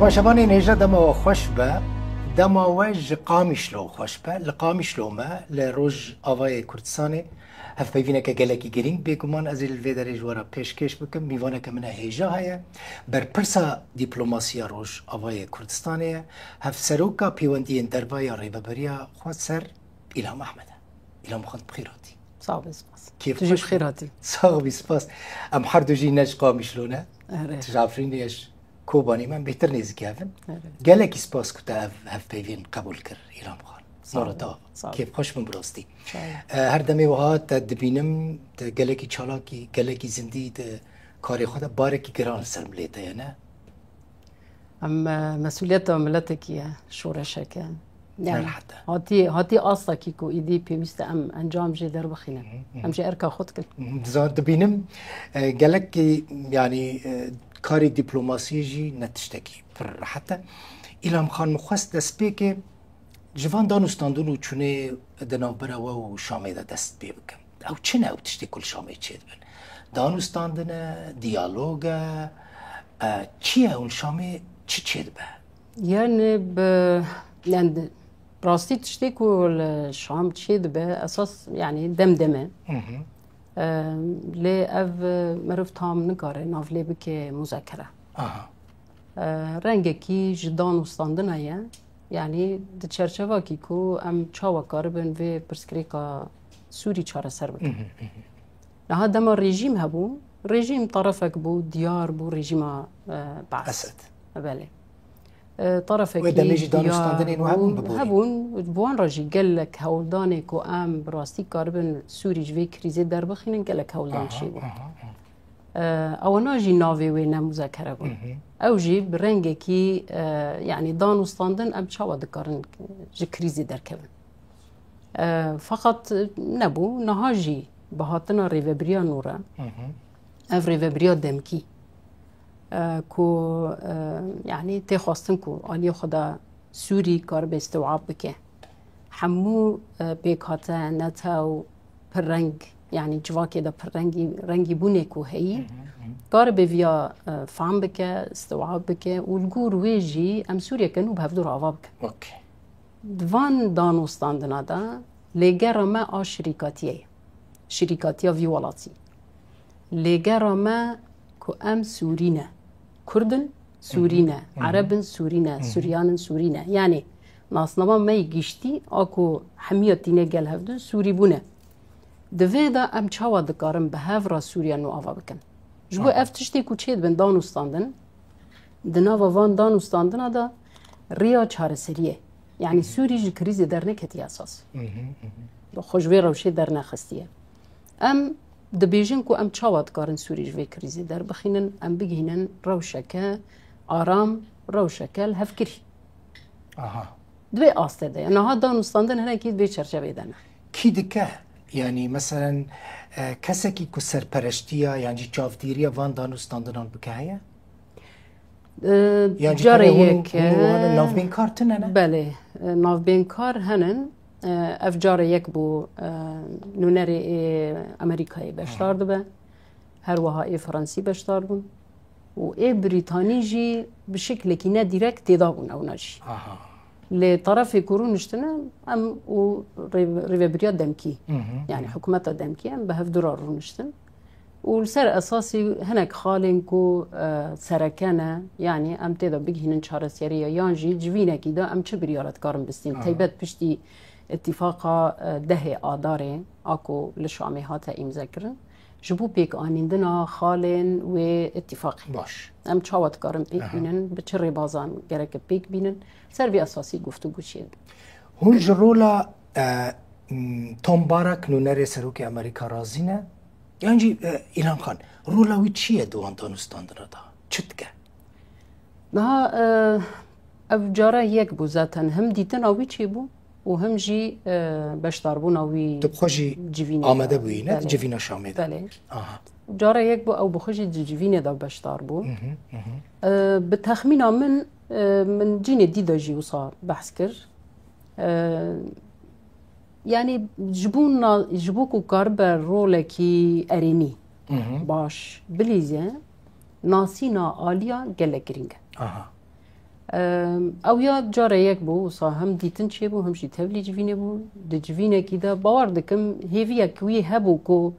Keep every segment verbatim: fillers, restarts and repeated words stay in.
Temaşevanên hêja dema we xweş be, dema we ji Qamişlo xweş be. Li Qamişlo me, li Rojavayê Kurdistanê, hevpeyvîneke gelekî girîng. Bêguman ez ê li vê derê ji we re pêşkêş bikim. Mîvaneke min e hêja heye. Berpirsa dîplomasiya Rojavayê Kurdistanê ye. Hevseroka pêwendiyên derve ya Rêveberiya Xweser, Îlham Ehmed e. Îlham Xan, bi xêr hatî. Sağ ol, spas. Kêf Tu jî xweş bi xêr hatî. Sağ ol, spas. Em her du jî ne ji Qamişlo ne. Evet. Tu ji Efrînê ye, ji Kobanê me, em bêhtir nêzîkî hev in. Evet. Gelekî spas ku te ev hevpeyvîn qebûl kir, Îlham Xan. Sağ ol. Nora te ava. Sağ ol. Kêf xweş bûm bi rastî. Sağ ol. E, her demê wiha te dibînim, te gelekî çalakî, gelekî zindî di karê xwe de, barekî giran li ser milê te ye, ne? Em, e, mesûliyeta miletekî ye, şoreşeke. Yani, Her heta. hatî, hatî astakî ku îdî pêwîst e em encam jê derbixînin. Hı hı. Em jê erka xwe dikin. Hı hı. Dizan dibînim, e, gelek, e, yani, e, karê dîplomasiyê jî ne tiştekî pir rehet e. Îlham Xan, min xwest destpêkê ji van danûstandin û çûnê di navbera we û Şamê de dest pê bikim. Ew çi ne ew tiştê ku li Şamê çêdibin? Danûstandin e, diyalog e, e, çi ye hûn Şamê çi çêdibe? Yani bi, yani rastî tiştê ku li Şam çêdibe esas yani dem dem e. Hı hı. E, lê ev, e, meriv tam nikare nav lê bike muzakere. Aha. E, rengekî ji danûstandina ye. Yanî di çerçevakî ku em çawa karibin vê pirsgirêka Sûrî çareser bikin. Mhm, mhm. Niha dema rejîm hebû, rejîm tarafek bû, diyar bû, rejîma, e, Baas. Esed. Belê. E, tarafekî Wê demê jî diyar danûstandinên we hebûn bû, bi borî? Hebûn, bi wan re jî gelek hewldanê ku em bi rastî karibin Sûrî ji vê krîzê derbixînin, gelek hewldan Aha, çêbû. aha, aha. E, ewana jî navê wê ne muzakere bûn. Mhm. Ew jî bi rengekî, e, yanî danûstandin em çawa dikarin ji krîzê derkevin. E, feqet nebû, niha jî bi hatina rêvebiriya nû re, Mhm. ev rêvebiriya demkî, e, ku, e, yanî tê xwestin ku aliyê xwe de Sûrî karibe îstiwab bike. Hemû, e, pêkhate, netew, pirreng, yanî civakê de pirrengî, rengîbûnê ku heyî, Hı hı, hı. karibe viya, e, fam bike, îstiwab bike û li gor wê jî em Sûriyeke nû bi hevdû re ava bikin. Okey. Di van danûstandina de lêgera me a şirîkatiyê ye. Şirîkatiya vî welatî. Lêgera me ku em Sûrî ne. Kurd in, Sûrî ne. Hı hı. Ereb in, Sûrî ne. Hı hı. Suryan in, Sûrî ne. Yanî nasnama me yê giştî a ku hemiya tîne gel hevdu Sûrî bûne. Di vê de em çawa dikarin bi hev re Sûriya nû ava bikin? Ji bo Aha. ev tiştê ku çêdibin danûstandin, di nava van danûstandina de riya çareseriyê. Yanî Hı hı. Sûrî ji krîzê derneketiye esas. Hı hı, hı hı. Xwe ji vê rewşê dernexistiye. Em dibêjin ku em çawa dikarin Sûrî ji vê krîzê derbixînin, em bigihînin rewşeke aram, rewşeke lihevkirî. Aha. Di vê astê de ye. Niha danûstandin hinekî di vê çerçevê de ne. Kî dike? Yanî, meselen, e, kesekî ku serpereştiya yan jî çavdîriya van danûstandinan bike heye? E, Carê yek, hûn, hûn, hûn e, navbênkar tune ne? Belê, e, navbênkar henin. E, ev carê yek bû, e, nûnerê ê Amerîkayê beşdar Aha. dibe. Her wiha ê Fransî beşdar bûn. Û ê Brîtanî jî bi şeklekî ne dîrekt têda bûn ewna jî. Aha. Lê tarafê ku rûniştine, em û rê-, rêvebiriya demkî, Hı hı, yanî hı. hikûmeta demkî, em bi hevdû re rûniştin. Û li ser esasî hinek xalên ku, e, sereke ne, yanî em tê de bigihînin çareseriya, yan jî civînekî de em çi biryara dikarin bistîn. Aha. Teybet piştî îtîfaqa, e, dehê Adarê, a ku li Şamê hate îmzekirin, ji bo pêkanîndina xalên wê îtîfaqê. Baş. Em çawa dikarin pêk Aha. bînin, bi çi rêbazan gereke pêk bînin, ser vê esasî guftûgû çêdibin. Hûn ji rola, e, m, Tom Barak, nûnerê serokê Amerîka razî ne? Yan jî, e, Îlham Xan, rola wî çi ye di wan danûstandina de? Çi dike? Niha, e, ev cara yek bû zaten. Him dîtina wî çêbû û him jî, e, beşdarbûna wî Tu bi xwe jî civînê amade de. bûyî, ne? Belê. Civîna Şamê de. Belê. Aha. Cara yek bû, ew bi xwe jî di civînê de beşdar bû. Hı hı, hı hı. E, bi texmîna min, e, min cînê dî de jî wisa behs kir. E, yanî ji bo na-, ji bo ku karibe rolekî erênî Hı hı. baş bilîze, nasîna aliya gelek girîng e. Aha. Em, ew ya cara yek bû, wisa hem dîtin çêbû, hem jî tevlî civînê bû. Di civînekî de bawer dikim hêviyek wî hebû ku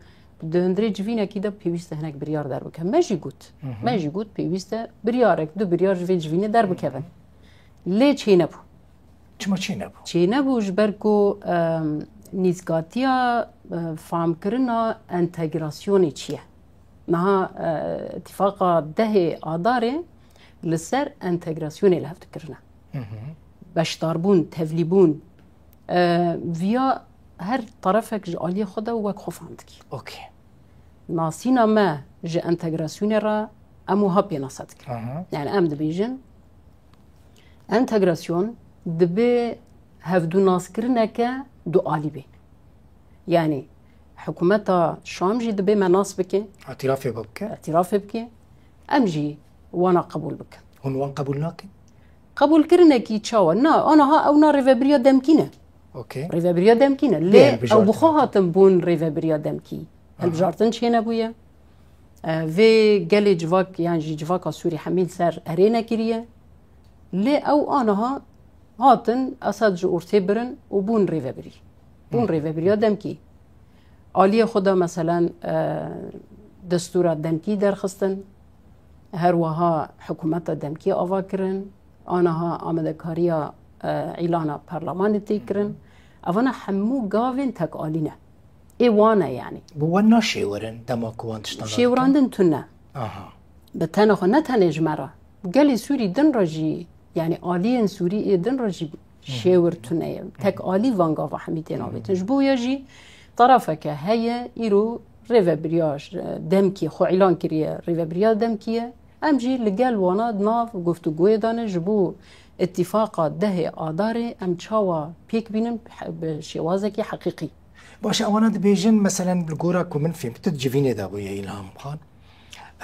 di hundirê civînekî de pêwîst e hinek biryar derbike. Me jî got. Hı hı. Me jî got pêwîst e biryarek, du biryar ji vê civînê derbikevin. Hı hı. Lê çênebû. Çima çênebû? Çênebû ji ber ku, em, nîzgatiya, e, famkirina entegrasyonê çi ye? Niha, e, îtîfaqa dehê Adarê li ser entegrasyonê li hev dikirine. Hı hı. Beşdarbûn, tevlîbûn, e, viya her terefek ji aliyê xwe de wek xwe fam dikî. Okey. Nasîna me ji entegrasyonê re em wiha pênase dikin. Aha. Yani em dibêjin, entegrasyon dibe hevdûnaskirineke dualî be. Yani hikûmeta Şam jî dibe me nas bike, Îtirafê bike. Îtirafê bike. Em jî wana qebûl bikin. Hûn wan qebûl nakin? Qebûlkirinekî çawa? Na, aniha ew na rêvebiriya demkî ne. Okey. Rêvebiriya demkî ne. Lê ew bi xwe hatin bûn rêvebiriya demkî. Aha. Hilbijartin çênebûye. E, vê gelê civak, yan jî civaka Sûrî hemî li ser erê nekiriye. Lê ew aniha hatin Esed ji ortê birin û bûn rêvebirî. Bûn Hı. rêvebiriya demkî. Aliyê xwe de meselen, e, destûra demkî derxistin. Her wiha hikûmeta demkî ava kirin. Aniha amadekariya, e, îlana perlemanê tê kirin. Evana hemû gavên tekalî ne. Ê wan e yani. Bi wan naşêwirin dema ku wan tiştan Şêwirandin tune. Aha. Bi tenê xwe, ne tenê ji me re. Gelê Sûrî din re jî, yani aliyên Sûrî ê din re jî Hı hı. şêwir tune ye. Tek alî van gava hemî tên Hı hı. avêtin. Ji bo ya jî tarafeke heye, îro rêvebiriya, e, demkî xwe îlan kiriye, rêvebiriya demkî ye. Em jî li gel wana di nav guftûgoyê de ne ji bo îtîfaqa dehê Adarê em çawa pêk bînin bi şêwazekî heqîqî. Baş e, ewana dibêjin, meselen, li gora ku min fêm, tu di civînê de bûye, Îlham Xan.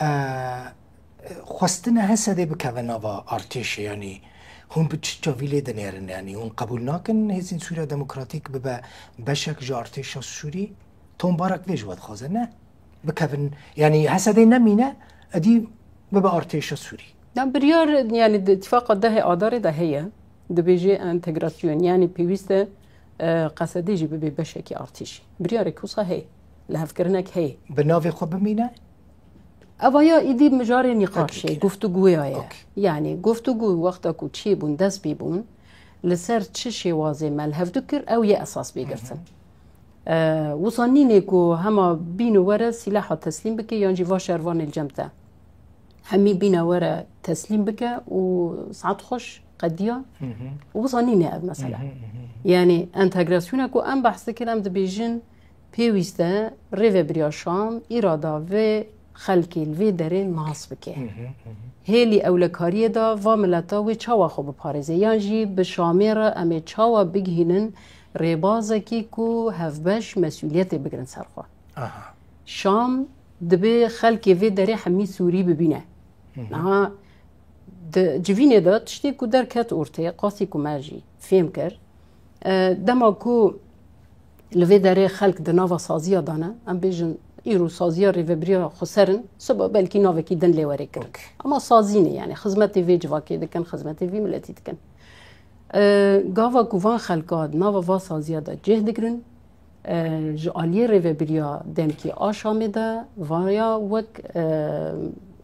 E, xwestine Hesedê bikeve nava artêşê, yanî hûn bi çi çavî lê dinêrin, yanî hûn qebûl nakin Hêzên Sûriya Demokratîk bibe beşek ji artêşa Sûrî? Tom Barak vê ji we dixwaze, ne? Bikevin, yanî Hesedê nemîne, edî bibe artêşa Sûrî. Ya biryar, yani di îtîfaqa dehê Adarê de heye, dibêje entegrasyon, yani pêwîst e, e, Qesedê jî bibe beşekî artêşî. Biryarek wisa heye, lihevkirinek heye. Bi navê xwe bimîne? Eva ya îdî mijarê nîqaşê, Peki. guftûgoya ye. Okey. Yani guftûgo wexta ku çêbûn, dest pê bûn, li ser çi şêwazê me li hev dikir, ew yê esas bê girtin. Hı hı. E, wisa nînê ku hema bîn û were sîlaha teslîm bike yan jî va şervanê li cem te. Hemî bîne were teslîm bike û saet xweş qediya. Hı hı. Û wisa nîne ev mesele. Hı hı, hı hı. Yani entegrasyona ku em behs dikin, em dibêjin pêwîst e rêvebiriya Şam îrada vê xelkê li vê derê nas bike. Hı hı, hı hı. Hêlî ewlekariyê de va mileta wê çawa xwe biparêze? Yan jî bi Şamê re em ê çawa bigihînin rêbazekî ku hevbeş mesûliyetê bigrin ser xwe? Aha. Şam dibe xelkê vê derê hemî Sûrî bibîne. Hı hı. Niha di civînê de tiştê ku derket ortê, qasî ku me jî fêm kir, e, dema ku li vê derê xelk di nava saziya de ne, em bêjin îro saziya rêvebiriya xweser in, siba belkî navekî din lê were kirin. Okey. Ama sazî ne, yani xizmetê vê civakê dikin, xizmetê vî miletî dikin. E, gava ku van xelka di nava va saziya de cih digirin, e, ji aliyê rêvebiriya demkî a Şamê de vaya wek, e,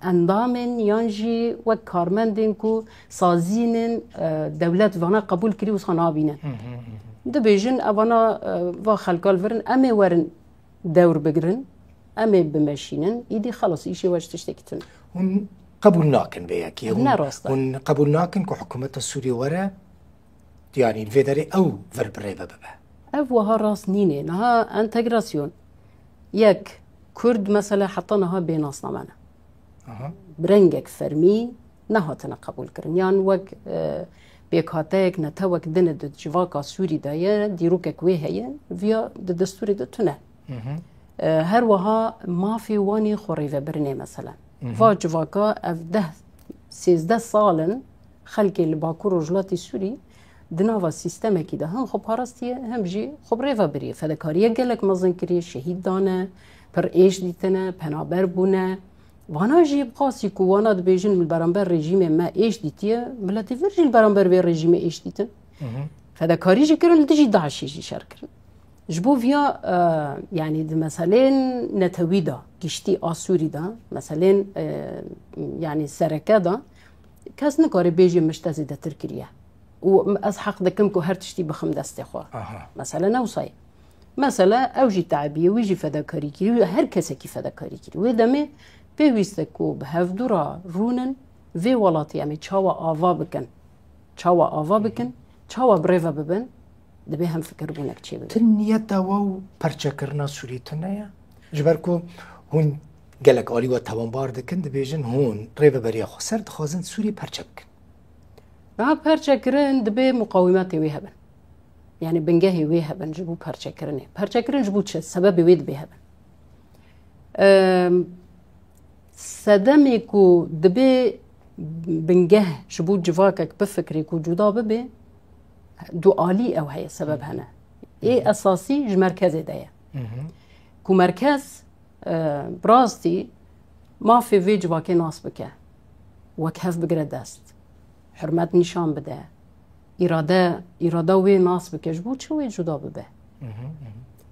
endamên yan jî wek karmendên ku sazînên, e, dewlet vana qebûl kirî wisa nabînin. Hı hı, hı hı. Dibêjin, evana, e, va xelka li vir in, em ê werin dewr bigirin, em ê bimeşînin, îdî xelas îşê we ji tiştekî tune. Hûn qebûl nakin vê yekê. Hûn, Ne rast e. hûn qebûl nakin ku hikûmeta Sûriyê were, yanî li vê derê ew vir bi rê ve bibe. Ev wiha rast nîne. Niha entegrasyon. Yek, Kurd mesela heta niha bê nasname ne. Aha. Bi rengek fermî nehatine qebûlkirin. Yan wek, e, pêkhateyek netewek din di civaka Sûrî de ye, dîrokek wê heye, viya di destûrê de tune. Hı hı. E, her wiha mafê wan ê xwe rêvebirinê mesela. Hı hı. Va civaka ev deh, sêzdeh sal in xelkê li Bakur Rojhilatê Sûrî di nava sîstemekî de hem xwe parastiye, hem jî xwe bi rê ve biriye. Fedekariyek gelek mezin kiriye, şehîd dane, pir êş dîtine, penaber bûne. Vana jî bi qasî ku wana dibêjin li beramber rejîmê me êş dîtiye, miletê vir jî li beramber vê rejîmê êş dîtin. Fedakarî jî kirin, li dijî DAIŞê jî şer kirin. Ji bo viya, e, yanî di meselên netewî de, giştî a Sûrî de, meselên, e, yanî sereke de, kes nikare bêje min ji te zêdetir kiriye. Û ez heq dikim ku her tiştî bixim destê xwe. Aha. Mesele ne wisa ye. Mesele ew jî tebiye, wî jî fedakarî kiriye, her kesekî fedakarî kiriye. Wê demê pêwîst e ku bi hevdû re rûnin vê welatê em ê çawa ava bikin. Çawa ava bikin, çawa bi rê ve bibin, dibê hemfikirbûnek çêbibe. Ti niyeta we û perçekirina Sûrî tune ye? Ji ber ku hûn gelek alî we tewanbar dikin, dibêjin hûn rêveberiya xweser dixwazin Sûrî perçe bikin. Niha perçekirin dibê muqawimetê wê hebin. Yanî bingehê wê hebin ji bo perçekirinê. Perçekirin ji bo çi? Sebebê wê dibê hebin. Em, sedemê ku dibê bingeh ji bo civakek bifikirê ku cuda bibe, du alî ew heye, sebeb hene. Ê esasî ji merkezê de ye. Ku merkez, e, bi rastî mafê vê civakê nas bike. Wek hev bigire dest. Hurmet nîşan bide. Îrade, îrada wê nas bike. Ji bo çi wê cuda bibe?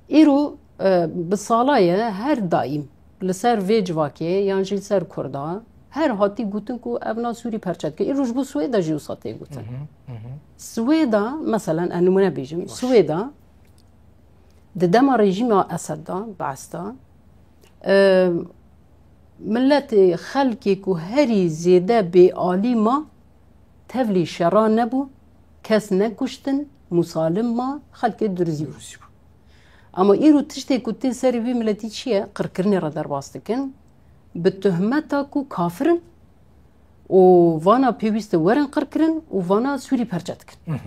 Îro, e, bi sala ye her daîm li ser vê civakê yan jî li ser Kurda her hatî gotin ku ev na Sûrî perçe dike. Îro ji bo Swêda jî wisa tê gotin. Swêda, meselen, ez nimûne bêjim, Swêda di dema rejîma Esed de, Bees de, e, miletê, xelkê ku herî zêde bêalî ma, tevlî şera nebû, kes nekuştin, musalim ma, xelkê durizî bû. Ama îro tiştê ku tê serê wî miletî çi ye? Qirkirinê re derbas dikin, bi tuhmeta ku kafir in û vana pêwîst e werin qirkirin û vana Sûrî perçe dikin.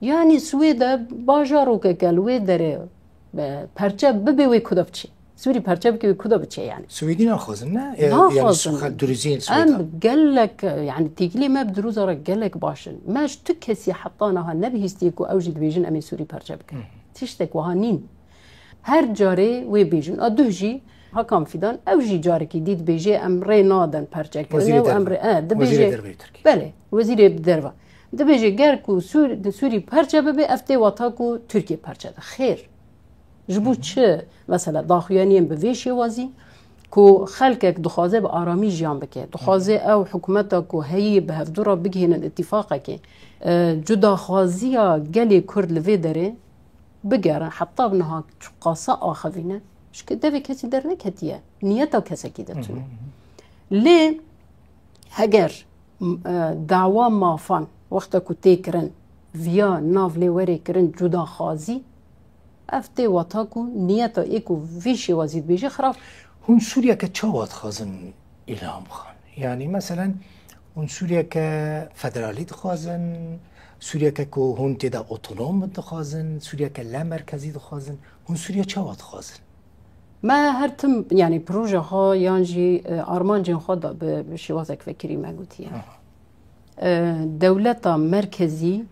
Yanî Swêde bajarokeke li wê derê, e, perçe bibe wê kuda biçe. Sûrî perçe bike wê kuda biçe yanî. Swêdî naxwazin ne? E, yanî Naxwazin. Xelk duruzî yên Em Swêda. Gelek, yanî têkilê me bi dirûza re gelek baş in. Me ji tu kesî heta niha nebihîstiye ku ew jî dibêjin em ê Sûrî perçe bikin. Tiştek wiha nîn. Her carê wê bêjin. A duh jî Hakan Fîdan, ew jî carekî dî dibêje em rê nadin perçekirinê Wezîrê û em Derve. Rê, e, dibêje, Wezîrê Derve yê Tirkî. Belê, Wezîrê Derve. Dibêje ger ku Sûr-, Sûrî perçe bibe, ev tê wata ku Tirkiye perçe de. Xêr. Ji bo çi? Mesela daxuyaniyên bi vê şêwazî ku xelkek dixwaze bi aramî jiyan bike, dixwaze ew hikûmeta ku heyî bi hevdû re bigihînin îtîfaqekê. E, cudaxwaziya gelê Kurd li vê derê bigerin, heta bi niha çiqasa axivîne, çike devê kesî derneketiye, niyeta kesekî de tune. Lê heger, m-, e, dawa mafan wexta ku tê kirin, viya nav lê were kirin cudaxwazî, ev tê wata ku niyeta ê ku vî şêwazî dibêje xirab. Hûn Sûriyeke çawa dixwazin, Îlham Xan? Yanî, meselen, hûn Sûriyeke federalî dixwazin, Sûriyeke ku hûn tê de otonom bin dixwazin, Sûriyeke lemerkezî dixwazin. Hûn Sûriye çawa dixwazin? Me her tim, yanî, proje xwe yan jî, e, armancên xwe da bi, bi şêwazek vekirî me gotiye. Aha. E, dewleta merkezî,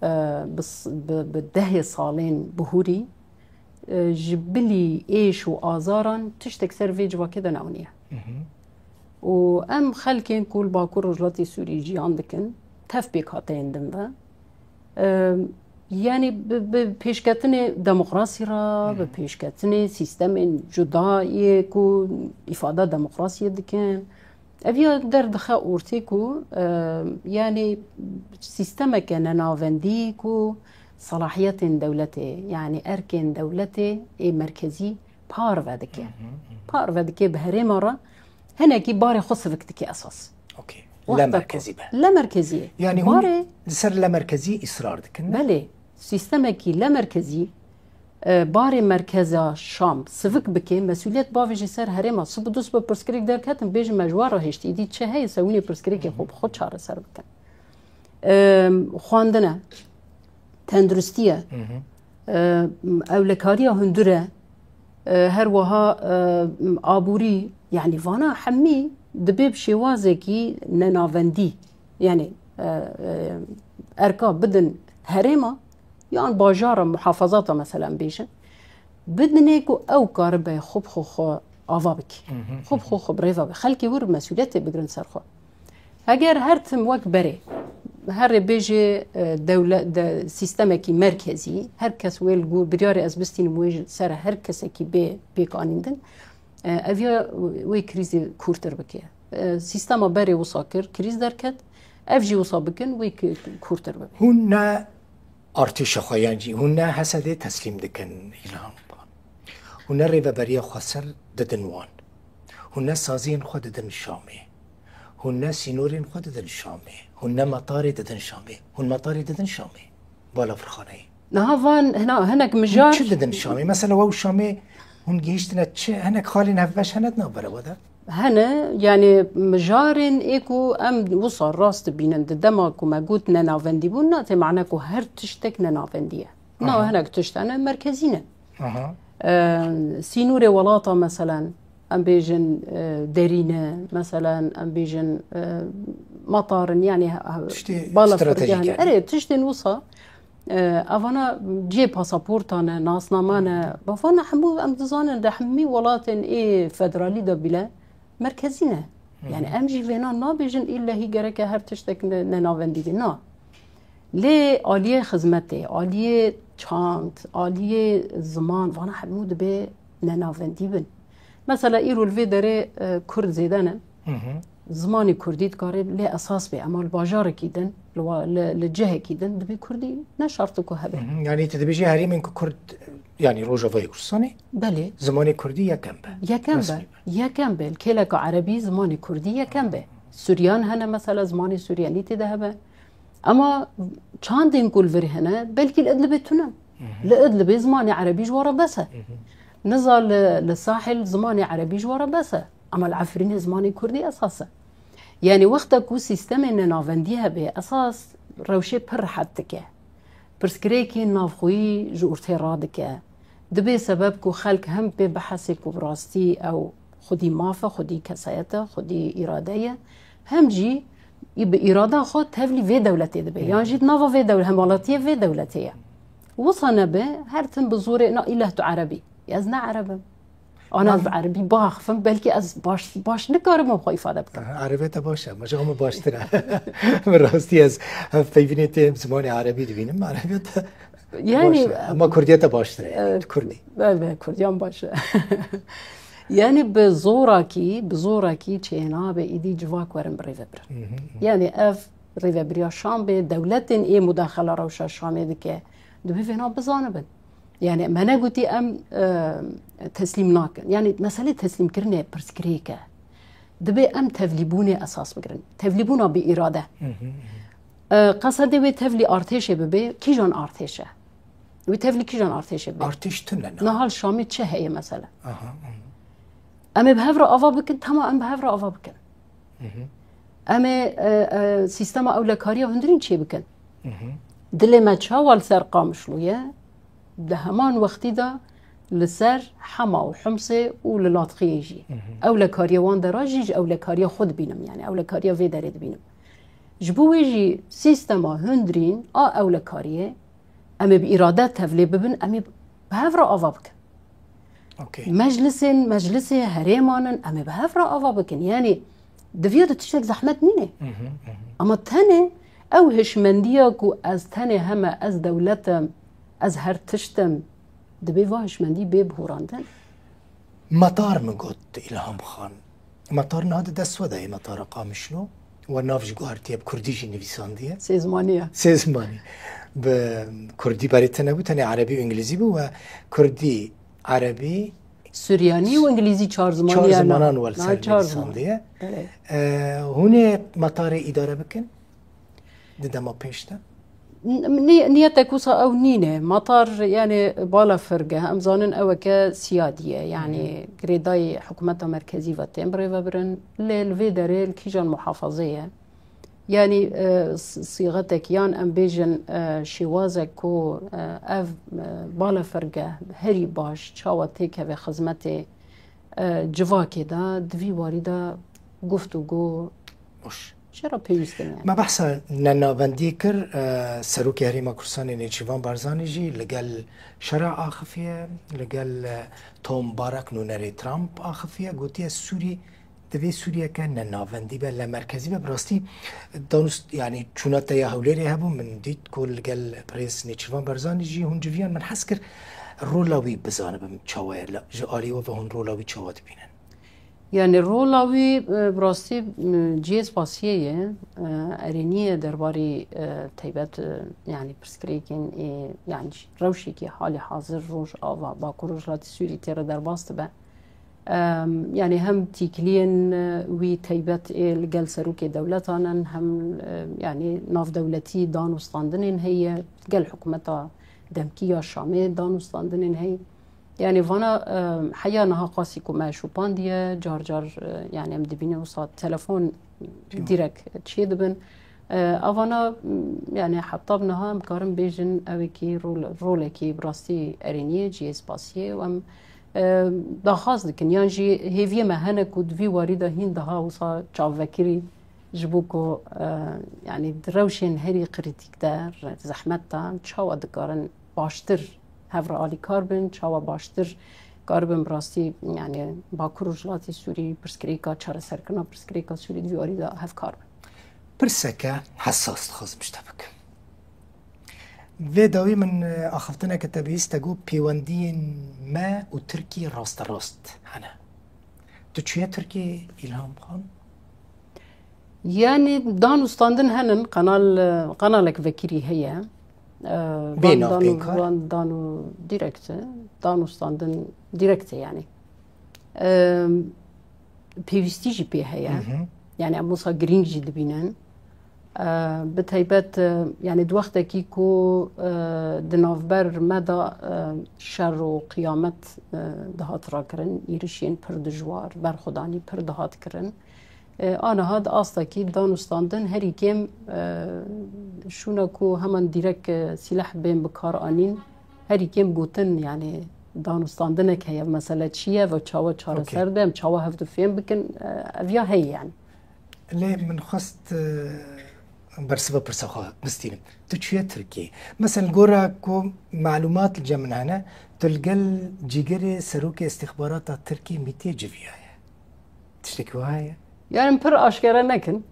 e, bi s-, bi, bi dehê salên bihûrî, e, ji bilî êş û azaran tiştek ser vê civakê de neaniye. Û em xelkên ku li Bakur Rojhilatê Sûrî jiyan dikin, tev pêkhateyên din ve, e, yanî bi, bi pêşketinê demokrasî re, bi pêşketinê sîstemên cuda yê ku îfada demokrasiyê dikin, ev ya derdixe ortê ku, e, yanî sîstemeke nenavendî ku selahiyetên dewletê, yanî erkên dewletê ê merkezî parve dike. Parve dike bi herêma re, hinekî barê xwe sivik dike esas. Okey. Wexta ku Lemerkezî be. Lemerkezî ye. Yanî hûn Barê li ser lemerkezî îsrar dikin, ne? Belê. Sîstemekî lemerkezî, e, barê merkeza Şam sivik bike, mesûliyet bavêje ser herêma. Sibû dûs bi pirsgirêk derketin, bêjin me ji wan re hiştî. Îdî çi heye, se hûn ê pirsgirêkê xwe bi xwe çareser bikin. E, xwendin e, tenduristî ye, e, ewlekariya hundir e, e, her wiha, e, aborî, yanî vana hemî dibe bi şêwazekî nenavendî. Yanî, e, e, erka bidin herêma, yan bajara muhafazata, meselen bêjin, bidinê ku ew karibe xwe bi xwe xwe ava bike. Xwe bi xwe xwe bi rêve be. Xelkê wir mesûliyetê bigirin ser xwe. Heger her tim wek berê, herê bêjê, e, dewle-, de, sîstemekî merkezî, her kes wê li gor biryarê ez bistînim wê ji ser her kesekî bê pêkanîndin, e, ev ya wê krîzê kûrtir bike. E, sîstema berê wisa kir, krîz derket, ev jî wisa bikin, wê ki-, kûrtir bibe. Hûn ne artêşa xwe yan jî hûn ne Hesedê teslîm dikin, Îlham Xan. Hûn ne rêveberiya xweser didin wan. Hûn ne saziyên xwe didin Şamê. Hûn ne sînorên xwe didin Şamê. Hûn ne metarê didin Şamê. Hûn metarê didin Şamê. Balafirxaneyê. Niha van hina hinek mijar. Hûn çi didin Şamê? Mesela we û Şamê hûn gihîştine çi? Hinek xalên hevbeş hene di navbera we de? Hene, yani mijarên ê ku em wisa rast dibînin, di dema ku me got nenavendî bûn, na tê mane ku her tiştek nenavendî ye. Na, hinek tişt hene merkezî ne. Aha. Ee, sînorê welata meselen, em bêjin, e, derî ne, meselen, em bêjin, e, matar in, yani, ha, ha, Tiştê balafirgeh ne. Stratejîk yani. Erê, tiştên wisa, e, evana cihê pasaporta ne, nasnama ne, bavana hemû em dizanin de hemî welatên ê federalî de bîle merkezî ne. Yani em jî vêna nabêjin îllehî gereke her tiştek ne, nenavendî be. Na. Lê aliyê xizmetê, aliyê çand, aliyê ziman, vana hemû dibe nenavendî bin. Mesela îro li vê derê, e, Kurd zêde ne. Zimanê Kurdî dikare lê esas be, ema li bajarekî din, li wa-, li, li cihekî din dibê Kurdî ne şert ku hebe. Mhm. Yani tu dibêjî herêmên ku Kurd, yani Rojavayê Kurdistanê, Belê. Zimanê Kurdî yekem be. Yekem be. Resmî be. Yekem be. Li kêleka Erebî zimanê Kurdî yekem be. Suryan hene mesela zimanê Suryanî tê de hebe. Ema çandên ku li vir hene, belkî li Idlibê tune. Mhm. Li Idlibê zimanê Erebî ji we re bes e. Mhm. Niza li, li Sahil zimanê Erebî ji we re bes e. Ema li Efrînê zimanê Kurdî esas e. Yani wexta ku sîstemê nenavendî hebe, esas rewşê pir rehet dike. Pirsgirêkên navxweyî ji ortê radike. Dibe sebeb ku xelk hem pê bihesê ku bi rastî ew xwedî maf e, xwedî kesayet e, xwedî îrade ye, hem jî bi îrada xwe tevlî vê dewletê dibe. Yan jî di nava vê dewle-, hemhalatiyê vê dewletê ye. Wisa nebe, her tim bi zorê, na îleh tu Ereb î. Ez ne Ereb im. Ana ez bi Erebî biaxifim, belkî ez baş, baş nikarim xwe îfade bikim. Aha, Erebê te baş e, ma ji min baştir e. Bi rastî ez hevpeyvînê tê zimanê Erebî dibînim, Erebê te Yani, baş e. Ama Kurdiye te baştir e, e, Kurdî. Be, be, Kurdiyan baş e. Yani bi zorakî, bi zorakî çênabe îdî civak werin bi rê ve birin. Hı hı, hı. Yani ev rêvebiriya Şam be, dewletên ê mudaxela rewşa Şamê dike, dibê vêna bizanibin. Yani me negotî em, e, teslîm nakin. Yani meselê teslîmkirinê pirsgirêk e. Dibê em tevlîbûnê esas bigirin. Tevlîbûna bi îrade. Hı hı, hı. E, qesedê wê tevlî artêşê bibe, kîjan artêş e? Wê tevlî kîjan artêşê bibe? Artêş tune ne? Niha li Şamê çi heye mesela? Aha, aha. Em ê bi hev re ava bikin, tema em bi hev re ava bikin. Hı hı. Em ê, e, e, sîstema ewlekariya hundirîn çê bikin. Hı hı. Dilê me çawa li ser Qamişlo ye? Di heman wextî de li ser Hema û Humsê û li Latxiyê jî. Hı hı. Ewlekariya wan dera jî ji ewlekariya xwe dibînim, yani ewlekariya vê derê dibînim. Ji bo wê jî sîstema hundirîn a ewlekariyê, em ê bi îrade tevlê bibin, em ê bi hev re ava bikin. Okey. Meclisên, meclisê herêman in, em ê bi hev re ava bikin. Yani, di vê de tiştek zehmet nîne. Hı hı, hı hı. Ama tenê ew hişmendiya ku ez tenê heme, ez dewlet im, ez her tişt im, dibê va hişmendî bê bihurandin. Metar min got, Îlham Xan. Metar niha di dest we de ye, metara Qamişlo. We nav jî guhertiye, bi kurdî jî nivîsandiye. Sê zimanî ye. Sê zimanî. Bi kurdî berê te nebû, tenê erebî û îngilîzî bû we kurdî, erebî, Suryanî û îngilîzî çar zimanî çar ye, na. Zimanan we li ser nivîsandiye. Evet. E, hûn ê metarê îdare bikin? Di dema pêş de? N-, ni-, niyetek wisa ew nîne. Matar, yani, balafirgeh, em zanin eweke siyadî ye. Yani, girêdayî hikûmeta merkezî ve tên birêvebirin. Lê li vê derê li kîjan muhafazê ye? Yani, e, s-, sîxetek yan em bêjin, e, şêwazek ku, e, ev, e, balafirgeh herî baş çawa têkeve xizmetê, e, civakê de, di vî warî de guftûgo Baş. Çira pêwîst in yani? Me behsa nenavendiyê kir, e, Serokê Herêma Kurdistanê Nêçîrvan Barzanî jî li gel şera axifiye, li gel, e, Tom Barak nûnerê Trump axifiye, gotiye Sûrî divê Sûriyeke nenavendî be, lemerkezî be. Bi rastî danûst-, yani çûna te ya Hewlêrê hebû, min dît ku li gel birêz Nêçîrvan Barzanî jî hûn civiyan, min hez kir rola wî bizanibim çawa ye, la ji alî we ve hûn rola wî çawa dibînin? Yani rola wî, e, bi rastî, e, cihê spasiyê ye, e, erênî ye derbarî, e, taybet, e, yani pirsgirêkên, e, yani rewşekî halî hazir Rojava, Bakur Rojhilatî Sûrî tê re derbas dibe. Em, yani hem tîkiliyên, e, wî taybet ê li gel serokê dewletan in, hem, e, yani navdewletî danûstandinên heye, gel hikûmeta demkî ya Şamê danûstandinên heye. Yani vana, e, heya niha qasî ku me şopandiye, car car, e, yani em dibînin wisa telefon direk çê dibin. E, avana, m, yani heta bi niha em karin bêjin ew ê kî rol-, rolekî bi rastî erênî ye, cihê spasiyê û em, e, daxwaz dikin. Yan jî hêviyê me hene ku di vî warî de hîn daha wisa çavvekirî ji bo ku, e, yani di rewşên herî krîtîk de, re-, zehmet de çawa dikarin baştir hev re alîkar bin, çawa baştir karibin bi rastî, yani Bakur Rojhilatê Sûrî pirsgirêka çareserkirina pirsgirêka Sûrî di vî warî de hevkar bin. Pirseke hesas dixwazim ji te bikim. Vê dawî min, e, axaftineke te bihîst, te got pêwendiyên me û Tirkiyê rasterast hene. Tu çûye Tirkiyê, Îlham Xan? Yani danûstandin henin, kanal, kanalek vekirî heye. E, Bê van nav, bê danû, kar? Van danû direkt e. Danûstandin direkt e yani. E, pêwîstî jî pê heye. Hı hı. Yani em wisa girîng jî dibînin. E, bi taybet, e, yani di wextekî ku, e, di navber me de, e, şer û qiyamet, e, dihat rakirin, êrişên pir dijwar, berxwedanî pir dihat kirin. E, aniha di astekî danûstandin herî kêm, e, şûna ku heman dîrek, e, sîleh bên bi kar anîn, herî kêm gotin, yani danûstandinek heye, mesele çi ye ve çawa çareser, okey, be, em çawa hevdu fêm bikin, e, ev ya heye yani. Lê min xwest, e, bersiva pirsa xwe bistînim. Tu çûye Tirkiyê? Mesela gora ku malûmat li cem min hene, tu li gel cîgerê serokê îstîxbarata Tirkiyê mîtê civiyaye. Tiştekî wiha heye? Yani pir aşkere nekin.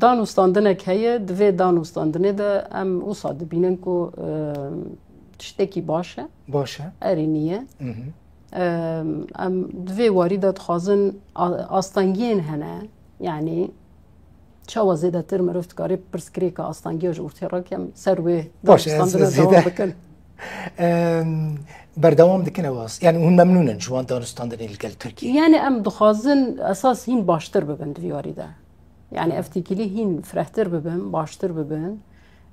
Danûstandinek heye, di vê danûstandinê de em wisa dibînin ku, e, tiştekî baş e. Baş e. Erê nîye. Hı hı. E, em di vê warî de dixwazin a-, astengiyên hene, yani çawa zêdetir mirov dikare pirsgirêka astengiya ji ortê rake, em ser wê danûstandina dewam bikin. Em, berdewam dikin ew as-, yani hûn memnûn in ji wan danûstandinê li gel Tirkiyê? Yani em dixwazin esas hîn baştir bibin di vî warî de. Yani ev têkilî hîn firehtir bibin, baştir bibin.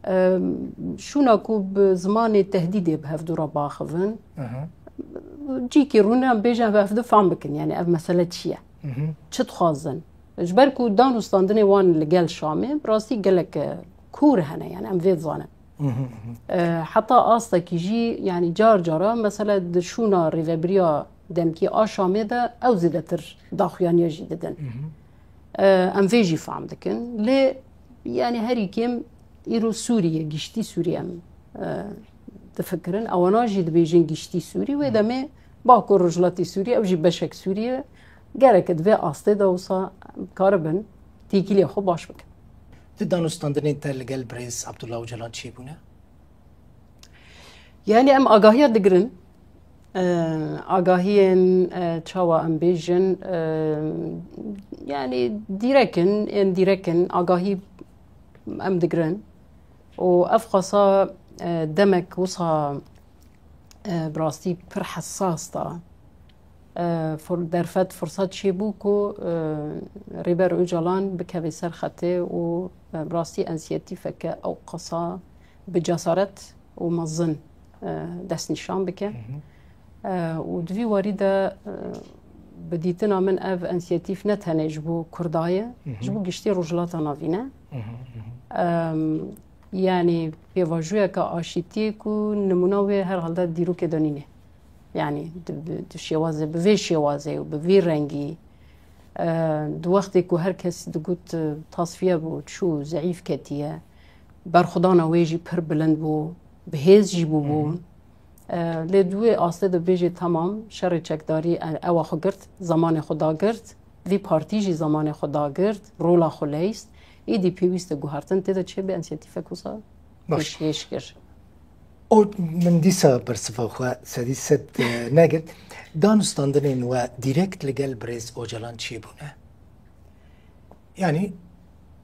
Em, şûna ku bi zimanê tehdîdê bi hevdû re biaxivin. Hı hı. Cîkî rûne em bêjin ev hevdu fam bikin, yani ev mesele çi ye? Hı hı. Çi dixwazin? Ji ber ku danûstandinê wan li gel Şamê, bi rastî gelek, e, kûr hene, yani em vê dizanin. Hı hı, hı hı. E, heta astekî jî, yani car cara, mesela di şûna rêvebiriya demkî a Şamê de ew zêdetir daxuyaniya jî didin. Hı hı. E, em vê jî fam dikin. Lê, yani herî kêm îro Sûriye, giştî Sûriye em, e, difikirin. Ewana jî dibêjin giştî Sûrî. Wê, hı, demê Bakur Rojhilatê Sûrî, ew jî beşek Sûrî ye. Gerek di vê astê de wisa em karibin têkiliyê xwe baş bikin. Tu danûstandinên te li gel birêz Abdullah Ocalan çêbûne? Yani em agahiya digirin. E, agahiyên, e, çawa em bêjin, e, yani dîrek in, ên dîrek in, agahî em digirin. Û ev qasa, e, demek wisa, e, bi rastî pir hesas da. E, fur-, derfet, firsat çêbû ku, e, Rêber Ocalan bikeve ser xetê û, e, bi rastî ensiyatîfeke ew qasa bi cesaret û mezin, e, destnîşan bike. Hı hı. E, û di vî warî de, e, bi dîtina min ev ensiyatîf ne tenê ji bo Kurda ye, hı hı, ji bo giştî Rojhilata Navîn e. Hı hı, hı hı. Em, yani pêvajoyeke aşîtiyê ku nimûna wê herhalde dîrokê de nîne. Yani di, bi, di şêwazê, bi vê şêwazê û bi vî rengî, E, di wextê ku her kes digot, e, tasfiye bû, çû, zeîf ketiye, berxwedana wê jî pir bilind bû, bi hêz jî bûbû. Hı hı. E, lê di wê astê de bêjê, temam, şerê çekdarî, e, ewa xwe girt, zamanê xwe dagirt, vî partî jî zamanê xwe dagirt, rola xwe leyst, îdî pêwîst e guhertin, tê de çêbe, însiyatîfek wisa Baş. pêşkêş kir. O, min dîsa bersiva xwe sedî sed, e, negirt. Danûstandinên we dîrekt li gel birêz Ocalan çêbûne? Yanî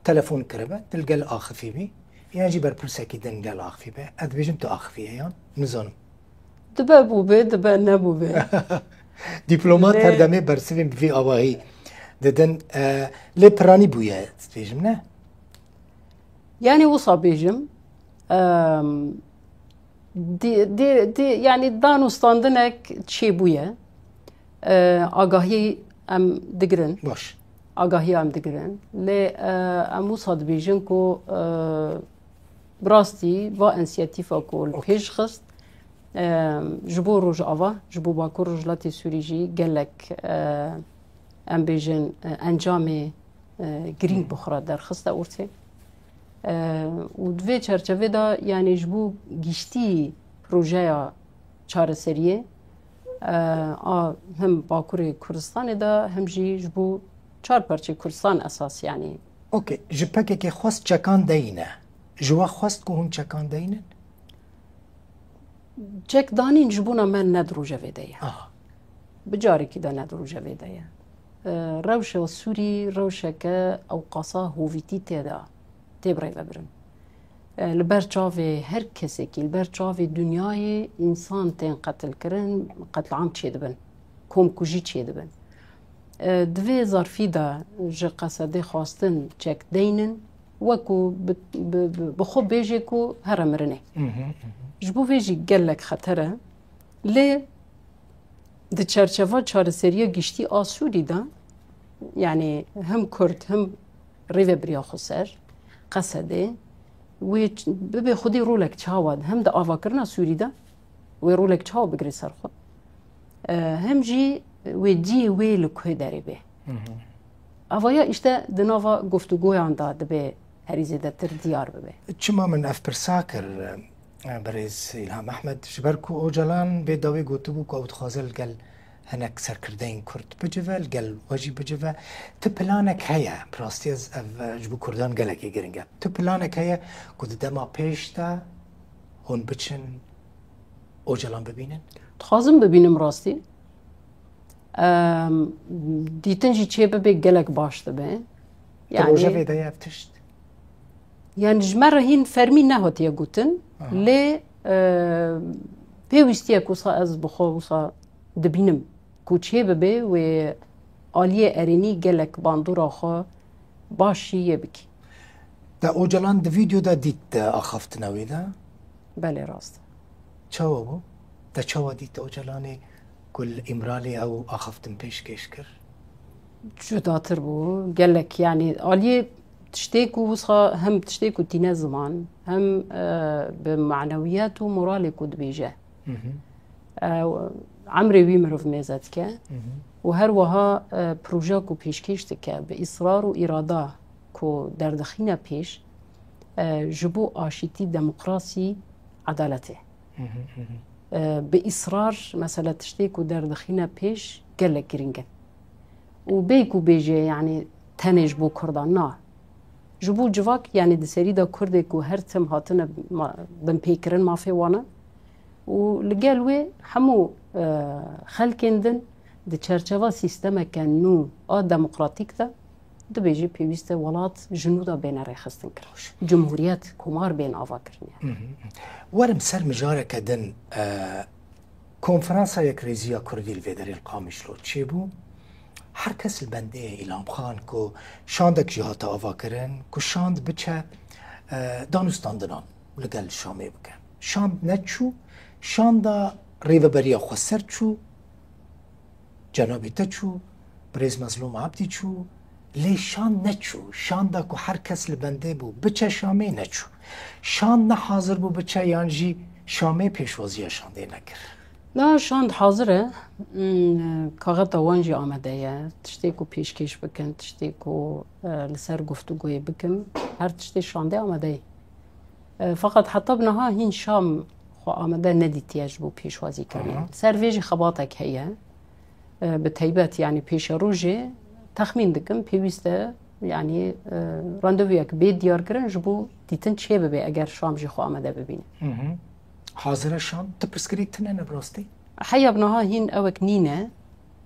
telefon kiribe, tu li gel axifî bî, yan jî berpirsekî din gel axifî be? Ez dibêjim tu axifî ye yan? Nizanim. Dibe bûbe, dibe nebûbe. Dîplomat Lê her demê bersivên bi vî avahî didin, e, lê piranî bûye, dibêjim, ne? Yanî wisa bêjim, em, di, di, di, yanî danûstandinek çêbûye. E, agahî em digirin. Baş. Agahî em digirin. Lê, e, em wisa dibêjin ku, e, bi rastî va însiyatîfa ku li Okey. pêş xist, e, ji bo Rojava, ji bo Bakur Rojhilatê Sûrî jî gelek, e, em bêjin, e, encamê, e, girîng Hı. bi xwe re derxiste ortê. E, û di vê çerçevê de, yanî ji bo giştî projeya çareseriyê, e, a him Bakurê Kurdistanê de, him jî ji bo çar parçeyê Kurdistan esas, yanî. Okey, ji P K K xwest çekan deyîne. Ji we xwest ku hûn çekan deyînin? Çekdanîn ji bona me ne di rojevê de ye. Aha. Bi carekî de ne di rojevê de ye. E, rewşa Sûrî rewşeke ewqasa hovîtî tê de tê birêvebirin. E, li ber çavê her kesekî, li ber çavê dinyayê însan tên qetilkirin, qetliam çêdibin, komkujî çêdibin. E, di vê zarfî de ji Qesedê xwestin çek deynin, wekû bi, bi, bi, bi xwe bêjê ku here mirinê. Mhm, mhm. Ji bo vê jî gelek xeter e. Lê di çerçeva çareseriya giştî a Sûrî de, yanî him Kurd, him rêvebiriya xweser, Qesedê, wê ç-, bibe xwedî rolek çawa, hem di avakirina Sûrî de wê rolek çawa bigire ser xwe, e, hem jî wê cihê wê li ku derê bê. Hı hı. Avaya îşte di nava guftûgoyan de dibe herî zêdetir diyar bibe. Çima min ev pirsa kir, e, birêz Îlham Ehmed? Ji ber ku Ocalan bê dawî gotibû ku ew dixwaze li gel hinek serkirdeyên Kurd bicive, li gel we jî bicive. Tu planek heye, bi rastî ez ev, e, ji bo Kurdan gelekî giring e. Tu planek heye ku di dema pêş de hûn biçin Ocalan bibînin? Dixwazim bibînim rastî. Em, dîtin jî çê bibe gelek baş dibe. Di Yani, rojevê de ye ev tişt? Yani ji me re hîn fermî nehatiye gotin. Aha. Lê, e, pêwîstî ye ku wisa ez bi xwe wisa dibînim ku çê bibe wê aliyê erênî gelek bandora xwe baş jî yê bikî. Te Ocalan di vîdeo de dît, di axaftina wê de? Belê, rast e. Çawa bû? Te çawa dît Ocalanê ku li Îmralê ew axaftin pêşkêş kir? Cudatir bû. Gelek, yani, aliyê tiştê ku wisa hem tiştê ku tîne ziman, hem, e, bi manewiyet û moralê ku dibêje. Hı hı. E, emrê wî mirov mêze dike. Hı hı. Û her wiha, e, proje ku pêşkêş dike, bi israr û îrada ku derdixîne pêş, e, ji bo aşîtî, demokrasî, edaletê. Hı hı, hı hı. E, bi israr, mesela, tiştê ku derdixîne pêş gelek giring e. Û bê ku bêje, yani, tenê ji bo Kurdan, na. Ji bo civak, yani, di serî de Kurdê ku her tim hatine ma-, binpêkirin mafê wan e. Û li gel wê hemû, e, xelkên din di çerçeva sîstemeke nû a demokratîk de dibêje pêwîst e welat ji nû de bêne rêxistin kirin. Cumhuriyet, komar bên avakirin yani. Hı hı. Werim ser mijareke din, e, Konferansa Yekrêziya Kurdî li vê derê li Qamişlo çêbû. Her kes li bendê Îlham Xan ku şandek jî hate avakirin, ku şand biçe, e, danûstandinan li gel Şamê bike. Şand neçû, şanda Rêveberiya Xweser çû, cenabê te çû, birêz Mezlûm Abdî çû, lê şand neçû. Şanda ku her kes li bendê bû, biçe Şamê neçû. Şand ne hazir bû biçe yan jî Şamê pêşwaziya şandê nekir. Na şand hazir e. Hmm, kaxeta wan jî amade ye. Tiştê ku pêşkêş bikin, tiştê ku, e, li ser guftûgoyê bikin, her tiştê şandê amade ye. E, feqet heta bi niha hîn şam xwe amade nedîtiye ji bo pêşwazîkirinê. Aha. Ser vê jî xebatek heye. E, bi teybet, yanî pêşerojê texmîn dikim, pêwîst e, yanî, e, randevûyek bê diyarkirin ji bo dîtin çê bibe eger şam jî xwe amade bibîne. Hı hı. Hazire şam, tu pirsgirêk tune ne bi rastî? Heya bi niha hîn ewek nîne,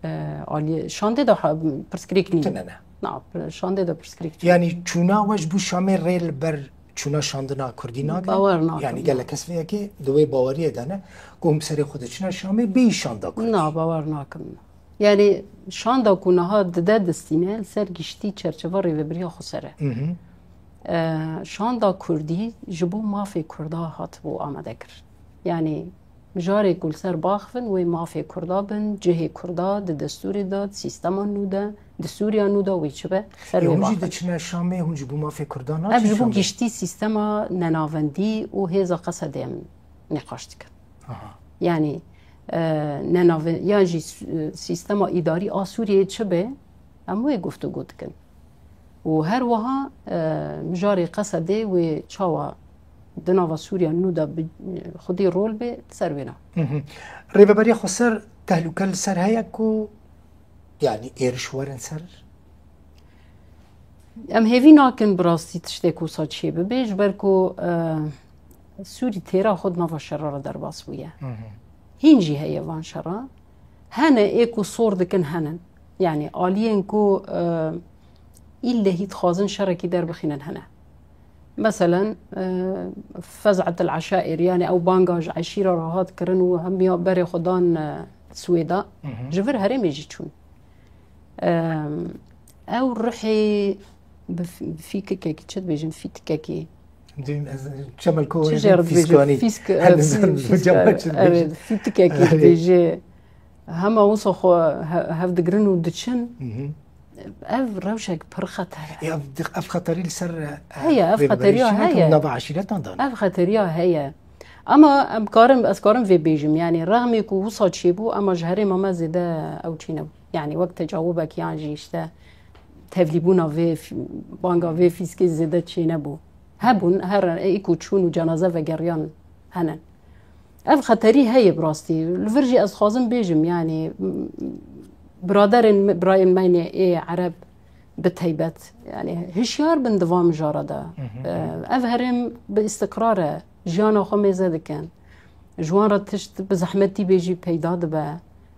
e, aliyê şandê de ha-, pirsgirêk nîne. Tune ne? Na, pir-, şandê de pirsgirêk tune. Yanî çûna we ji bo şamê rê li ber çûna şandina kurdî nagrin? Bawer nakim. Yanî gelek kes vê yekê di wê baweriyê de ne, ku hûn bi serê xwe diçine şamê bêyî şanda kurdî. Na, bawer nakim. Yanî şanda ku niha dide distîne, li ser giştî çerçeva rêvebiriya xweser e. Hı hı. E, şanda kurdî ji bo mafê kurda hatibû amade kir. Yanî mijarê ku li ser baxivin, wê mafê kurda bin, cihê kurda di destûrê de, di sîstema nû de, di Sûriya nû de wê çi be, ser Ê, wê hûn jî baxivin. Diçine şamê, hûn ji bo mafê kurda naçin şamê? Ev ji bo giştî sîstema nenavendî û hêza Qesedê em nîqaş dikin. Aha. Yanî, e, nenave-, yan jî s-, sîstema îdarî a Sûriyeyê çi be, em wê guftûgo dikin. Û her wiha, e, mijarê Qesedê wê çawa di nava Sûriya nû de bi xwedî rol bê, ser wê ne. Hı hı. Rêveberiya xweser tehlûke li ser heye ku, yanî êriş werin ser? Em hêvî nakin bi rastî tiştek wisa çê bibe, ji ber ku, e, Sûrî têra xwe di nava şera re derbas bûye. Hı hı. Hîn jî heye van şera. Hene ê ku sor dikin henin. Yanî aliyên ku, e, îllehî dixwazin şerekî derbixînin hene. Meselen, e, Fez'et el Eşair, yanî ew banga ji eşîra re hat kirin û hemiya berê xwe dan, e, Swêda. Hı hı. Ji vir herêmê jî çûn. Em, ew ruhê bi f-, fîkikekî, çi dibêjin, fîtikekî. Dibîn ez çemelko Çi jê re dibêjin? Fîskanî. Fîsk, Her e, nizam fî-, bu fîsk, cama e, çi dibêjin? Evet, fîtikekî Erê. Dibêje. Hema wisa xwe he-, hev digrin û diçin. Hı hı. Ev rewşek pir xeter e. Ya, ev xeterî li ser, e, Heye, ev rêveberiya xeteriya çi neke heye. Nava eşîretan dan. Ev xeteriya heye. Ama em karim, ez karim vê bêjim, yanî rexmê ku wisa çêbû, ama ji herêma me zêde ew çênebû. Yanî wek tecawubek yan jî işte tevlîbûna vê f-, banga vê fîskê zêde çênebû. Hebûn, her ê ku çûn û cenaze vegeriyan hene. Ev xeterî heye bi rastî. Li vir jî ez dixwazim bêjim, yanî, m-, biraderên me, birayên me yê ê Ereb bi teybet, yanî hişyar bin di van mijara de. Hı hı. Ev herêm bi îstiqrar e, jiyana xwe mêze dikin. Ji wan re tişt bi zehmetî bê jî peyda dibe.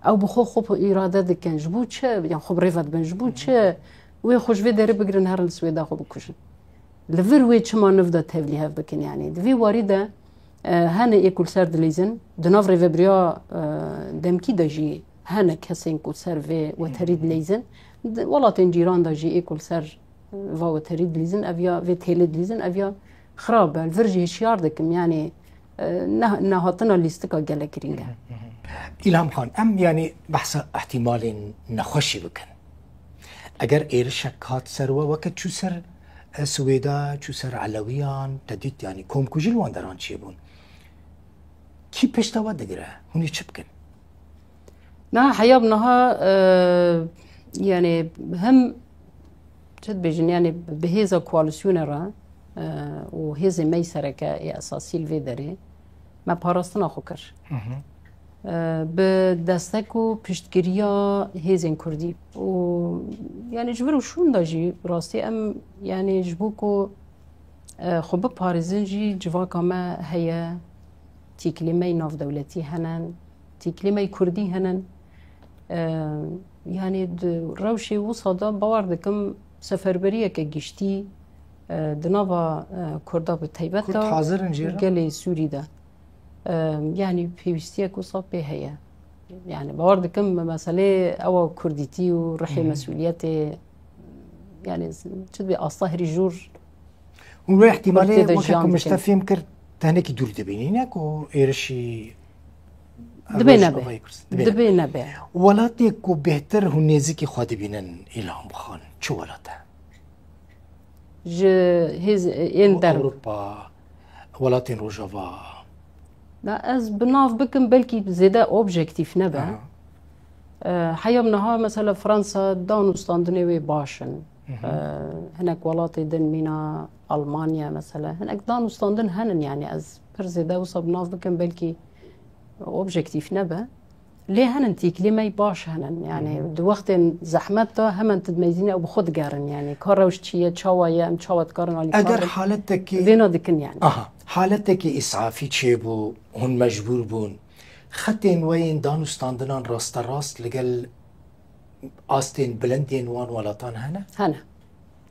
Ew bi xwe xwe bi îrade dikin. Ji bo çi? Yan xwe bi rêve dibin. Ji bo çi? Wê xwe ji vê derê bigirin, herin li Swêda xwe bikujin. Li vir wê çima niv de tevlî hev bikin? Yanî di vê warî de, e, hene ê ku li ser dileyzin, di nav rêvebiriya, e, demkî de jî hene kesên ku ser vê weterî dileyzin. Di welatên cîran de jî ê ku li ser, e, va weterî dileyzin, ev ya vê têlê dileyzin, ev ya xirab e. Li vir jî hişyar dikim, yanî, e, ne-, nehatina lîstika gelek girîng e. Îlham Xan, em yanî behsa ihtimalên nexweşî bikin. Eger êrişek hat ser we, weke çû ser, e, Swêda, çû ser Elewiyan, te dît, yanî komkujî li wan deran çêbûn. Kî pişta we digire? Hûn ê çi bikin? Na, heya bi niha, e, yanî hem çi dibêjin, yanî bi hêza koalîsyonê re, e, û hêzên me yî sereke ê esasî li vê derê me parastina xwe kir. Hı hı. E, bi destek û piştgiriya hêzên kurdî û, yanî ji vir û şûn de jî rastî em, yanî ji bo ku, e, xwe biparêzin jî civaka me heye, tîkilê me yî navdewletî hene, tîkilê me yî kurdî hene. E, yanî di rewşê wisa de bawer dikim seferberiyeke giştî, e, di nava, e, kurda bi taybet Kurd de hazir in jê re? Gelê Sûrî de. E, yanî pêwîstiyek wisa pê heye. Yanî bawer dikim meselê ewa kurdîtî û ruhê Hı hı. mesûliyetê, yanî çi dibê asta herî jûr Hûn wê ihtimalê Kurd tê de weke jiyan ku min ji te dikin. Fêm kir, te hinekî dûr dibînî, ne ku êrişî Dibê nebe. Rojavayê Kurdistanê. Dibê nebe. Dibê nebe. Welatê ku bêhtir hûn nêzîkî xwe dibînin, Îlham Xan, çi welat e? Ji hêz-, ên derve. Ewropa, welatên Rojava. Na ez bi nav bikim, belkî zêde objektîf nebe. Aha. E, heya niha mesela Fransa danûstandinê wê baş in. Hı hı. E, hinek welatê din mîna Almanya mesela. Hinek danûstandin henin, yani ez pir zêde wisa bi nav bikim, belkî objektîf nebe. Lê henin têkilê me yî baş henin. Yani Hı hı. di wextên zehmet de hemen tu dimeyzînî ew bi xwe digerin. Yani ka rewş çi ye, çawa ye, em çawa dikarin alîkar Eger bin. haletekî Vêna dikin yani. Aha, haletekî îsafî çêbû, hûn mecbûr bûn. Xetên we yên danûstandinan rasterast li gel astên bilind yên wan welatan hene? Hene.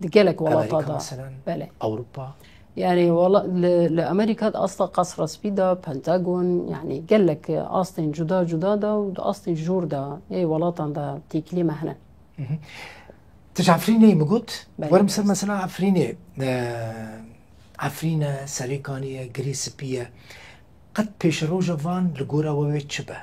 Di gelek welata Amerîka de. Meselen, Belê. Ewropa? Yani wala-, li, li Amerîka di asta Qasra Spî de, Pentagon, yani gelek astên cuda cuda de û di astên jor de, ê welatan de têkilê me hene. Mhm. Tu ji Efrînê yî, min got, Belê, werim ser rast. mesela Efrînê, e, Efrîn e, Serêkanî ye, Girê Spî ye. Qet pêşeroja van li gora we wê çi be?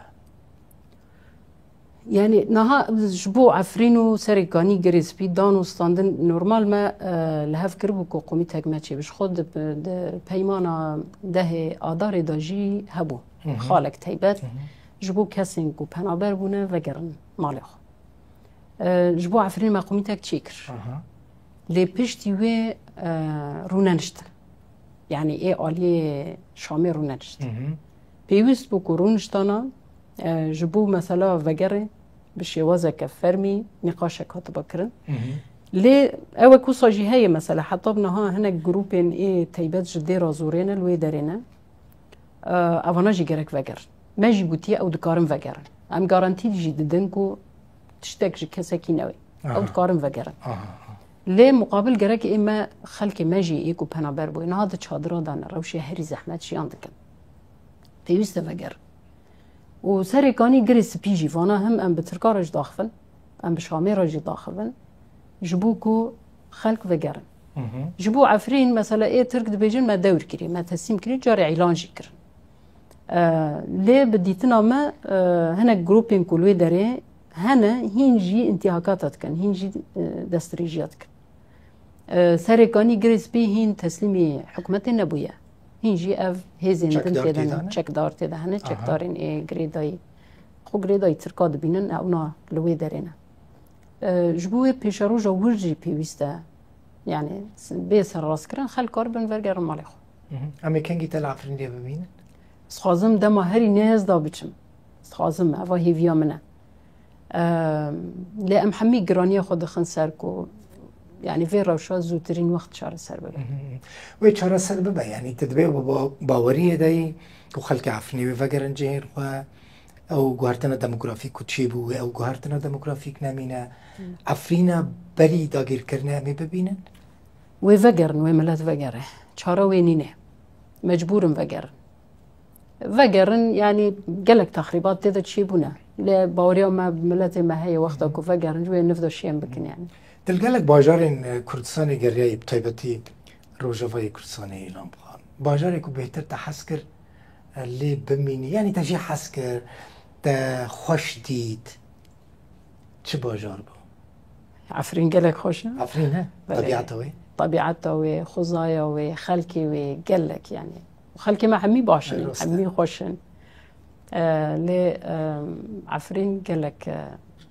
Yani niha ji bo Efrîn û Serêkanî, Girê Spî, danûstandin normal me, e, li hev kiribû ku komîtek me çêbe. Ji xwe di, di peymana dehê Adarê de jî hebû. Hı hı. Xalek teybet Hı hı. ji bo kesên ku penaber bûne vegerin malê xwe. E, ji bo Efrîn me komîtek çêkir. Aha. Lê piştî wê, e, rûneniştin. Yani ê aliyê Şamê rûneniştin. Hı hı. Pêwîst bû ku rûniştana, e, ji bo mesela vegerê bi şêwazeke fermî nîqaşek hatiba kirin. Hı hı. Lê ew wek wisa jî heye mesela, heta bi niha hinek grûpên ê teybet ji Dêra Zorê ne, li wê derê ne. E, evana jî gerek vegerin. Me jî gotiye ew dikarin vegerin. Em garantî jî didin ku tiştek ji kesekî newê. Aha. Ew dikarin vegerin. Aha, aha. Lê muqabil gerek ê me, xelkê me jî ê ku penaber bûye, niha di çadira de ne, rewşê herî zehmet jiyan dikin. Pêwîst e vegerin. Û Serêkanî, Girê Spî jî vana, him em bi Tirka re jî daxivin, em bi Şamê re jî daxivin, ji bo ku xelk vegerin. Hı hı. Ji bo Efrîn, mesela, ê Tirk dibêjin me dewr kirî, me teslîm kirî, carê îlan jî kirin. E, lê bi dîtina me, e, hinek grûpên ku li wê derê hene, hîn jî întîhakata dikin, hîn jî, e, destdirêjiya dikin. E, Serêkanî, Girê Spî hîn teslîmî hikûmetê nebûye. Hîn jî ev hêzên din Çekdar tê de tê de ne, ne? Çekdar tê de hene, Aha. çekdarên ê girêdayî. Xwe girêdayî Tirka dibînin, ewna li wê derê ne. E, ji bo wê pêşeroja wir jî pêwîst e. Yani s-, bê serrastkirin, xelk karibin vegerin malê xwe. Hı hı. Em ê kengî te li Efrînê bibînin? Ez dixwazim dema herî nêz de biçim. Ez dixwazim, eva hêviya min e. Ehm, lê em hemî giraniya xwe dixin ser ku, yani vê rewşa zûtirîn wext çareser bibe. Hı hı. Wê çareser bibe, yani tu dibê ba-, ba-, baweriyê de yî ku xelkê Efrînê wê vegerin cihên xwe, ew guhertina demografîk ku çêbû, wê ew guhertina demografîk nemîne. Hı. Efrîna berî dagîrkirinê em ê bibînin? Wê vegerin, wê milet vegere. Çare wê nîne. Mecbûr in vegerin. Vegerin, yani gelek texrîbat tê de çêbûne. Lê baweriya me bi miletê me heye, wexta ku vegerin, ji wê niv de şêm bikin yani. Di gelek bajarên, e, Kurdistanê geriyayî, bi taybetî Rojavayê Kurdistanê, Îlhan Xan. Bajarê ku bêhtir te hez kir, e, lê bimînî, yani te jê hez kir, te xweş dît, çi bajar bû? Efrîn gelek xweş e. Efrîn he? Belê. Tebîeta wê? Tebîeta wê, xwezaya wê, xelkê wê, gelek yani. Xelkê me hemî baş in, Rast e. hemî xweş in. E, lê, e, Efrîn gelek, e,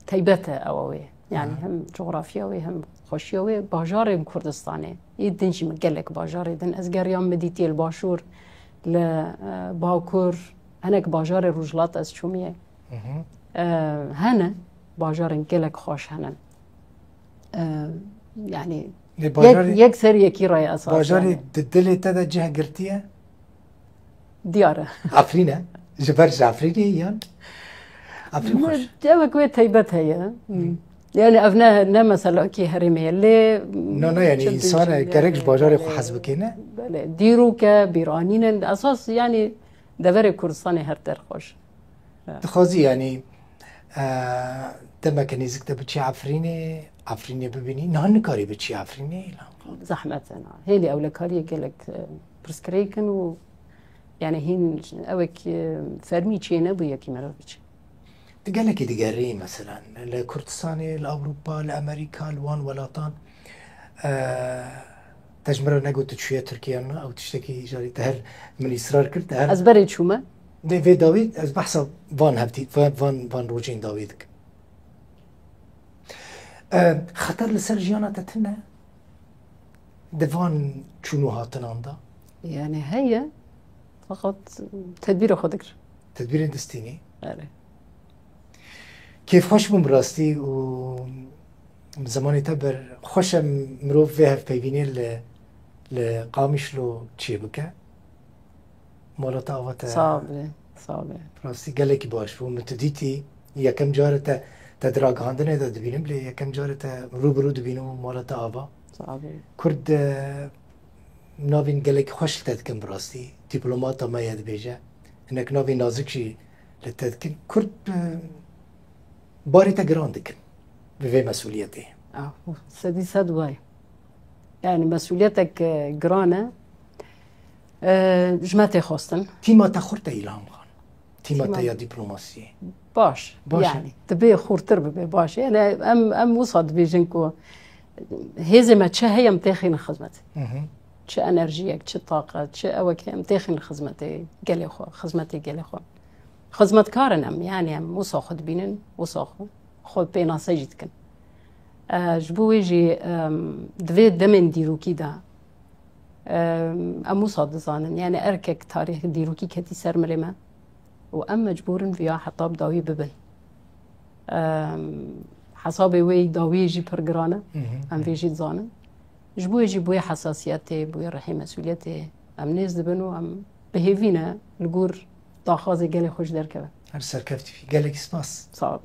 teybet e ewa wê. Yani Aha. hem cografya wê, hem xweşiya wê, bajarên Kurdistanê. Ê din jî min gelek bajarê din. Ez geriyam Midîtiyê li Başûr, li, e, Bakur, hinek bajarê Rojhilat ez çûmiye. Hı hı. E, hene, bajarên gelek xweş hene. E, yani Lê yek, bajarê, yek ser yekî re ye esas bajarê yani. Di dilê te de cih girtiye? Diyar e. Efrîn e? Ji ber ji Efrînê yan? Efrîn xweş. Cewek wê teybet heye. Hı. Yani ev ne, ne mesela kî herêmê ye. Lê Na, na, yani çi însan dibêjin, gerek ji yani, bajarê xwe hez bike, ne? Belê. Dîrok e, bîranîn in. Esas yani deverê Kurdistanê her der xweş. Dixwazî, yanî, e, demeke nêzik de biçî Efrînê, Efrînê bibînî? Niha nikarî biçî Efrînê, îlan? Zehmet e, na. Hêlî ewlekariyê gelek, e, pirsgirêk in û, yani, hîn ewek, e, fermî çê nebûye kî merov biçî. Tu gelekî digerî, meselen, li Kurdistanê, li Ewropa, li Amerîka, li wan welatan, e, te ji min re negot tu çûye Tirkiye, na? Ew tiştekî jarî te her min îsrar kir, te her Ez berê çûme. Dê vê dawî ez behsa van hevdî, van, van, van rojên dawî dikim. E, xeter li ser jiyana te tune? Di van çûn û hatinan de? Yani heye, fakat tedbîra xwe dikir. Tedbîrên distînî? Erê. Kêfxweş bûm bi rastî û zimanê te ber xweş e mirov vê hevpeyvînê li, li Qamişlo çêbike. Mala te ava te. Sağ ol, sağ ol. Rastî gelekî baş bû. Min tu dîtî, yekem carê te, te di ragihandinê de dibînim, lê yekem carê te rû bi rû dibînim û mala te ava. Sağ ol. Kurd, e, navên gelekî xweş li te dikin bi rastî. Dîplomata me ye dibêje. Hinek navên nazik jî li te dikin. Kurd, e, barê te giran dikin bi vê mesûliyetê. Ah, sedî sed wayê. Yani mesûliyetek, e, giran e. E, ji me tê xwestin. Tîma te xurt e, Îlham Xan. Tîma te Tîma ya dîplomasiyê. Baş. Baş e. Yani, divê xurtir bibe, baş e. Yani, em, em wisa dibêjin ku hêzê me çi heye, em têxînin xizmet. Hı hı. Çi enerjiyek, çi taqet, çi ewek heye, em têxînin xizmetê gelê xwe, xizmetê gelê xwe. Xizmetkar in em, yani em wisa xwe dibînin, wisa xwe, xwe pênase jî dikin. E, ji bo wê jî, em, di vê demên dîrokî de, em, em wisa dizanin, yani erkek tarîx dîrokî ketî ser milê me û em mecbûr in viya heta bi dawî bibin. Em, hesabê wê dawiyê jî pir giran e, Hı hı. em vê jî dizanin. Ji bo wê jî bi wê hesasiyetê, bi wê rihê mesûliyetê em nêz dibin û em bi hêvî ne li gor daxwazê gelê xwe ji derkeve. Her serkeftî bî. Gelekî spas. Sağ ol.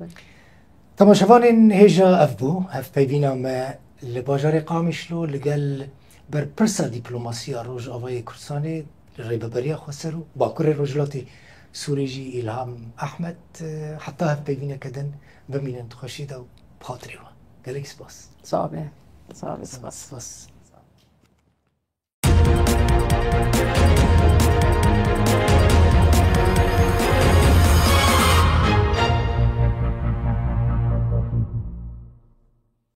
Temaşevanên hêja ev bû, hevpeyvîna me li bajarê Qamişlo li gel berpirsa dîplomasiya Rojavayê Kurdistanê li Rêveberiya Xweser û Bakurê Rojhilatê Sûrê jî Îlham Ehmed. Heta hevpeyvîneke din bimînin di xweşî de û bi xatirê we. Gelek spas. Sağ ol. Sağ ol. Spas. Spas.